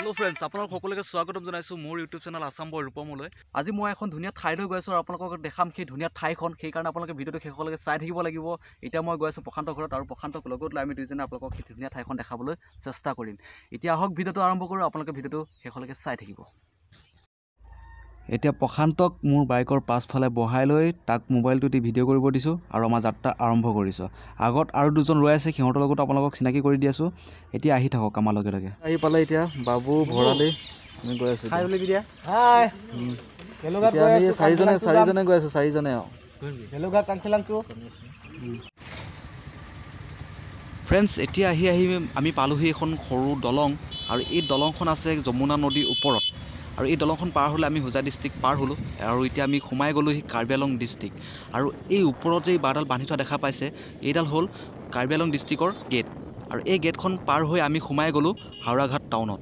Hello' friends, আপোনালোক সকলোকে স্বাগতম জনাইছোঁ মোৰ ইউটিউব চেনেল আছাম বয় ৰূপমলৈ। আজি মই এখন ধুনীয়া ঠাইলৈ গৈ আছোঁ আৰু আপোনালোকক দেখাম সেই ধুনীয়া ঠাইখন। সেইকাৰণে আপোনালোকে ভিডিঅ'টো শেষলৈকে চাই থাকিব লাগিব। এতিয়া মই গৈ আছোঁ প্ৰশান্ত ঘৰত আৰু প্ৰশান্তক লগত লৈ আমি দুইজনে আপোনালোকক সেই ধুনীয়া ঠাইখন দেখাবলৈ চেষ্টা কৰিম। এতিয়া আহক ভিডিঅ'টো আৰম্ভ কৰোঁ, আপোনালোকে ভিডিঅ'টো শেষলৈকে চাই থাকিব। এতিয়া প্ৰশান্তক মোৰ বাইকৰ পাছফালে বহাই লৈ তাক মোবাইলটো দি ভিডিঅ' কৰিব দিছোঁ আৰু আমাৰ যাত্ৰা আৰম্ভ কৰিছোঁ। আগত আৰু দুজন ৰৈ আছে, সিহঁতৰ লগত আপোনালোকক চিনাকি কৰি দি আছোঁ। এতিয়া আহি থাকক আমাৰ লগে লগে। আহি পালে এতিয়া বাবু ভৰালি, আমি গৈ আছোঁ। আমি চাৰিজনে গৈ আছোঁ, চাৰিজনে। ফ্ৰেণ্ডছ, এতিয়া আহি আহি আমি পালোহি এখন সৰু দলং আৰু এই দলংখন আছে যমুনা নদীৰ ওপৰত। আৰু এই দলংখন পাৰ হ'লে আমি হোজাই ডিষ্ট্ৰিক্ট পাৰ হ'লোঁ আৰু এতিয়া আমি সোমাই গ'লোহি কাৰ্বি আংলং ডিষ্ট্ৰিক্ট। আৰু এই ওপৰত যে এই বাৰডাল বান্ধি থোৱা দেখা পাইছে, এইডাল হ'ল কাৰ্বি আংলং ডিষ্ট্ৰিক্টৰ গেট। আৰু এই গেটখন পাৰ হৈ আমি সোমাই গ'লোঁ হাওৰাঘাট টাউনত।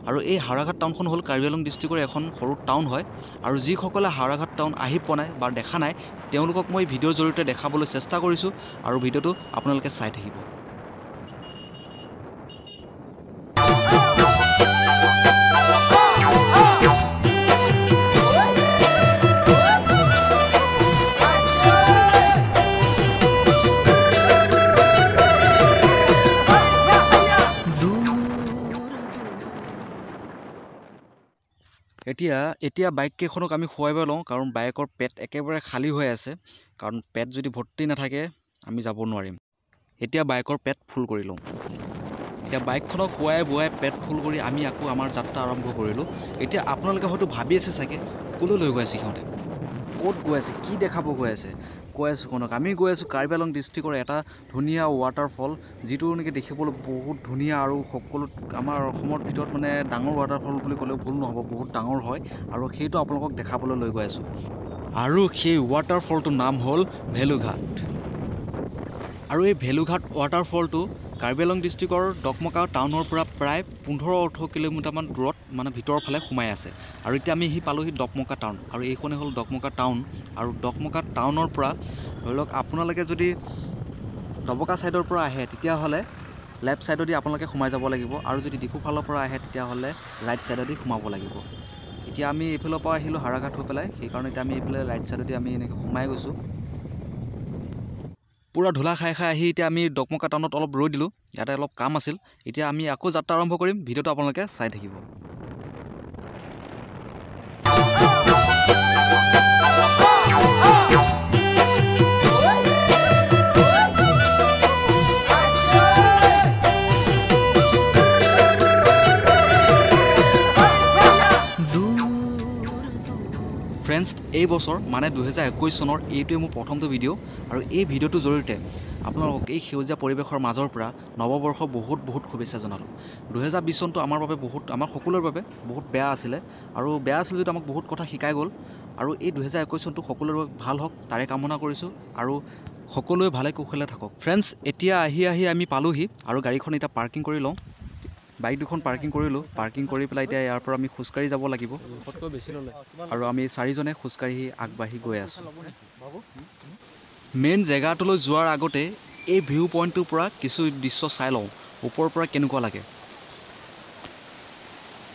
আৰু এই হাওৰাঘাট টাউনখন হ'ল কাৰ্বি আংলং ডিষ্ট্ৰিক্টৰ এখন সৰু টাউন হয়। আৰু যিসকলে হাওৰাঘাট টাউন আহি পোৱা নাই বা দেখা নাই, তেওঁলোকক মই ভিডিঅ'ৰ জৰিয়তে দেখাবলৈ চেষ্টা কৰিছোঁ আৰু ভিডিঅ'টো আপোনালোকে চাই থাকিব। এতিয়া বাইককেইখনক আমি খুৱাব লওঁ, কাৰণ বাইকৰ পেট একেবাৰে খালী হৈ আছে। কাৰণ পেট যদি ভৰ্তি নাথাকে আমি যাব নোৱাৰিম। এতিয়া বাইকৰ পেট ফুল কৰি লওঁ। এতিয়া বাইকখনক খুৱাই বোৱাই পেট ফুল কৰি আমি আকৌ আমাৰ যাত্ৰা আৰম্ভ কৰিলোঁ। এতিয়া আপোনালোকে হয়তো ভাবি আছে চাগে, ক'লৈ লৈ গৈ আছে সিহঁতে, ক'ত গৈ আছে, কি দেখাব গৈ আছে। গৈ আছোঁ শুনক, আমি গৈ আছোঁ কাৰ্বি আংলং ডিষ্ট্ৰিক্টৰ এটা ধুনীয়া ৱাটাৰফল, যিটো নেকি দেখিবলৈ বহুত ধুনীয়া আৰু সকলো আমাৰ অসমৰ ভিতৰত মানে ডাঙৰ ৱাটাৰফল বুলি ক'লেও ভুল নহ'ব, বহুত ডাঙৰ হয়। আৰু সেইটো আপোনালোকক দেখাবলৈ লৈ গৈ আছোঁ। আৰু সেই ৱাটাৰফলটোৰ নাম হ'ল ভেলুঘাট। আৰু এই ভেলুঘাট ৱাটাৰফলটো কাৰ্বি আংলং ডিষ্ট্ৰিক্টৰ ডকমকা টাউনৰ পৰা প্ৰায় 15-18 কিলোমিটাৰমান দূৰত, মানে ভিতৰৰ ফালে সোমাই আছে। আৰু এতিয়া আমি আহি পালোহি ডকমকা টাউন। আৰু এইখনেই হ'ল ডকমকা টাউন। আৰু ডকমকা টাউনৰ পৰা ধৰি লওক আপোনালোকে যদি ডবকা ছাইডৰ পৰা আহে তেতিয়াহ'লে লেফ্ট ছাইডেদি আপোনালোকে সোমাই যাব লাগিব, আৰু যদি ডিফু ফালৰ পৰা আহে তেতিয়াহ'লে ৰাইট ছাইডেদি সোমাব লাগিব। এতিয়া আমি এইফালৰ পৰা আহিলোঁ হাওৰাঘাট হৈ পেলাই, সেইকাৰণে এতিয়া আমি এইফালে ৰাইট ছাইডেদি আমি এনেকৈ সোমাই গৈছোঁ। পূৰা ধূলা খাই খাই আহি এতিয়া আমি ডকমকা টাউনত অলপ ৰৈ দিলোঁ, ইয়াতে অলপ কাম আছিল। এতিয়া আমি আকৌ যাত্ৰা আৰম্ভ কৰিম, ভিডিঅ'টো আপোনালোকে চাই থাকিব। ফ্ৰেণ্ডছ, এই বছৰ মানে 2021 চনৰ এইটোৱে মোৰ প্ৰথমটো ভিডিঅ'। আৰু এই ভিডিঅ'টোৰ জৰিয়তে আপোনালোকক এই সেউজীয়া পৰিৱেশৰ মাজৰ পৰা নৱবৰ্ষ বহুত বহুত শুভেচ্ছা জনালোঁ। 2020 চনটো আমাৰ বাবে বহুত, আমাৰ সকলোৰে বাবে বহুত বেয়া আছিলে। আৰু বেয়া আছিল যদিও আমাক বহুত কথা শিকাই গ'ল। আৰু এই 2021 চনটো সকলোৰে বাবে ভাল হওক তাৰে কামনা কৰিছোঁ আৰু সকলোৱে ভালে কুশলে থাকক। ফ্ৰেণ্ডছ, এতিয়া আহি আহি আমি পালোহি আৰু গাড়ীখন এতিয়া পাৰ্কিং কৰি লওঁ। বাইক দুখন পাৰ্কিং কৰিলোঁ। পাৰ্কিং কৰি পেলাই এতিয়া ইয়াৰ পৰা আমি খোজকাঢ়ি যাব লাগিব। আৰু আমি চাৰিজনে খোজকাঢ়ি আগবাঢ়ি গৈ আছোঁ। মেইন জেগাটোলৈ যোৱাৰ আগতে এই ভিউ পইণ্টটোৰ পৰা কিছু দৃশ্য চাই লওঁ, ওপৰৰ পৰা কেনেকুৱা লাগে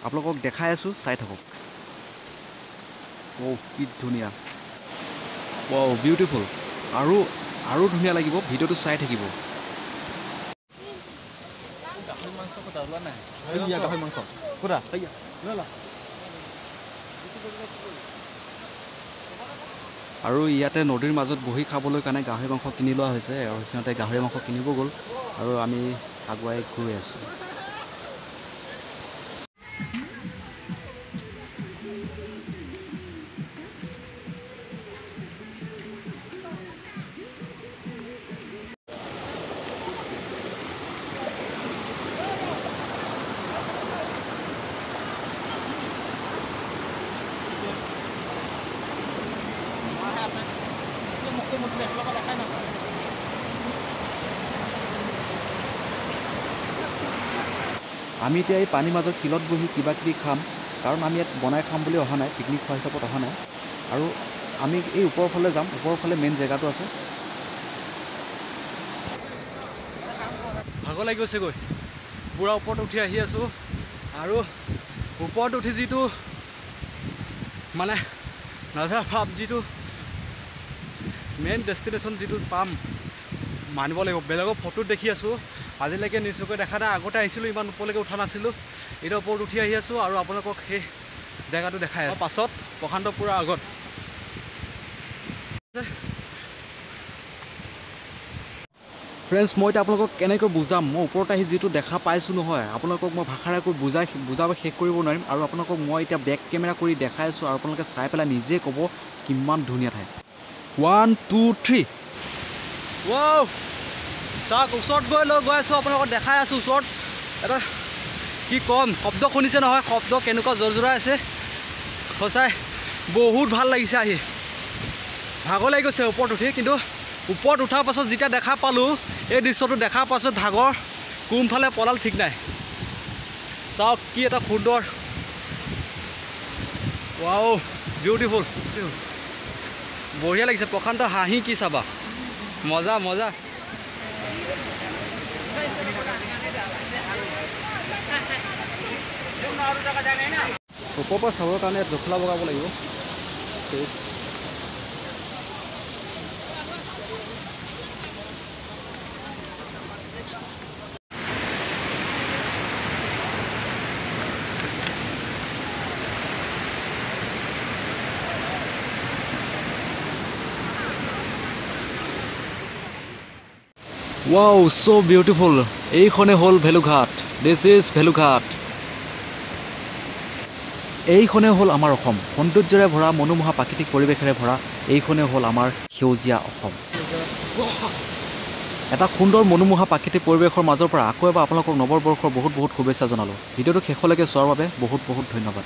আপোনালোকক দেখাই আছোঁ, চাই থাকক। অ' কি ধুনীয়া, ৱাও বিউটিফুল। আৰু আৰু ধুনীয়া লাগিব, ভিডিঅ'টো চাই থাকিব। আৰু ইয়াতে নদীৰ মাজত বহি খাবলৈ কাৰণে গাহৰি মাংস কিনি লোৱা হৈছে আৰু সিহঁতে গাহৰি মাংস কিনিব গ'ল আৰু আমি আগুৱাই গৈ আছোঁ। আমি এতিয়া এই পানীৰ মাজত শিলত বহি কিবা কিবি খাম, কাৰণ আমি ইয়াত বনাই খাম বুলি অহা নাই, পিকনিক খোৱা হিচাপত অহা নাই। আৰু আমি এই ওপৰৰ ফালে যাম, ওপৰৰ ফালে মেইন জেগাটো আছে। ভাগৰ লাগি গৈছেগৈ, পূৰা ওপৰত উঠি আহি আছোঁ আৰু ওপৰত উঠি যিটো মানে নজৰা পাম, যিটো মেইন ডেষ্টিনেশ্যন যিটো পাম, মানিব লাগিব। বেলেগৰ ফটোত দেখি আছোঁ, আজিলৈকে নিশ্চয়কৈ দেখা নাই। আগতে আহিছিলোঁ, ইমান ওপৰলৈকে উঠা নাছিলোঁ, এতিয়া ওপৰত উঠি আহি আছোঁ আৰু আপোনালোকক সেই জেগাটো দেখাই আছোঁ। পাছত প্ৰশান্ত পুৰা আগত ফ্ৰেণ্ডছ, মই এতিয়া আপোনালোকক কেনেকৈ বুজাম, মই ওপৰত আহি যিটো দেখা পাইছোঁ নহয়, আপোনালোকক মই ভাষাৰে কৈ বুজাব শেষ কৰিব নোৱাৰিম। আৰু আপোনালোকক মই এতিয়া বেক কেমেৰা কৰি দেখাই আছোঁ আৰু আপোনালোকে চাই পেলাই নিজে ক'ব কিমান ধুনীয়া ঠাই। 1 2 3 ৱাও, চাওক ওচৰত গৈ লৈ গৈ আছোঁ, আপোনালোকক দেখাই আছোঁ। ওচৰত এটা কি ক'ম, শব্দ শুনিছে নহয়, শব্দ কেনেকুৱা জোৰ জোৰাই আছে। সঁচাই বহুত ভাল লাগিছে আহি, ভাগৰ লাগি গৈছে ওপৰত উঠি, কিন্তু ওপৰত উঠাৰ পাছত যেতিয়া দেখা পালোঁ এই দৃশ্যটো, দেখাৰ পাছত ভাগৰ কোনফালে পলাল ঠিক নাই। চাওক কি এটা সুন্দৰ, ৱাও বিউটিফুল, বঢ়িয়া লাগিছে। প্ৰশান্ত হাঁহি কি চাবা, মজা মজা। ওপৰৰ পৰা চাবৰ কাৰণে জখলা বগাব লাগিব। ৱাও, চ' বিউটিফুল। এইখনে হ'ল ভেলুঘাট, this is Bhelughat. এইখনে হ'ল আমাৰ অসম, সৌন্দৰ্যৰে ভৰা মনোমোহা প্ৰাকৃতিক পৰিৱেশেৰে ভৰা এইখনে হ'ল আমাৰ সেউজীয়া অসম। এটা সুন্দৰ মনোমোহা প্ৰাকৃতিক পৰিৱেশৰ মাজৰ পৰা আকৌ এবাৰ আপোনালোকক নৱবৰ্ষৰ বহুত বহুত শুভেচ্ছা জনালোঁ। ভিডিঅ'টো শেষলৈকে চোৱাৰ বাবে বহুত বহুত ধন্যবাদ।